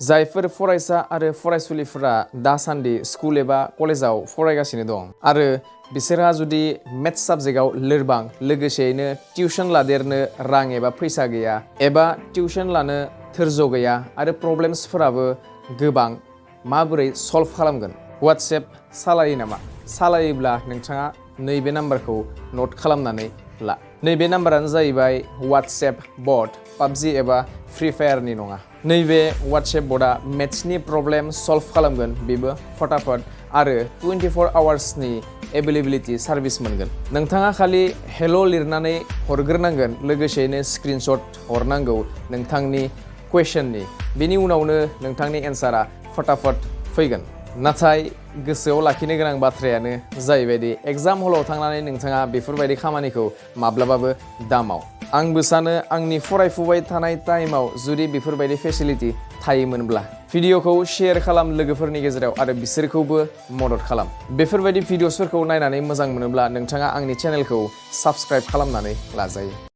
जायफोर फरायसा आरो फरायसुलिफोरा दासान्दि स्कुल एबा कलेजाव फरायगासिनो दं आरो बिसोरहा जुदि मेथ्स साबजेक्टआव लोरबां लोगोसेयैनो टिउसन लादेरनो रां एबा फैसा गैया एबा टिउसन लानो धोर्ज गैया आरो प्रब्लेम्सफोराबो गोबां माबोरै सल्भ खालामगोन WhatsApp सालायो नामा सालायोब्ला नोंथाङा नैबे नाम्बारखौ नोट खालामनानै ला नैबे नाम्बारानो जाहैबाय WhatsApp बट PUBG एबा फ्री फायारनि नङा नैबे WhatsApp बटआ मेथ्सनि प्रब्लेम सल्भ खालामगोन बेबो फटाफट आरो 24 आवार्सनि एभेलेबिलिटि सार्भिस मोनगोन नोंथाङा खालि हेल' लिरनानै हरग्रोनांगोन लोगोसेयैनो स्क्रिनशट हरनांगौ नोंथांनि कुवेश्चननि बेनि उनावनो नोंथांनि एन्सारा फटाफट फैगोन नाथाय गोसोआव लाखिनो गोनां बाथ्रायानो जाहैबायदि एग्जाम हलाव थांनानै नोंथाङा बेफोरबायदि खामानिखौ माब्लाबाबो दामाव आंबो सानो आंनि फरायफुबाय थानाय टाइमाव जुदि बेफोरबायदि फेसिलिटि थायोमोनब्ला भिडिअखौ शेयार खालाम लोगोफोरनि गेजेराव आरो बिसोरखौबो मदद खालाम बेफोरबायदि भिडिअसफोरखौ नायनानै मोजां मोनोब्ला नोंथाङा आंनि चेनेलखौ साबस्क्राइब खालामनानै लाजायो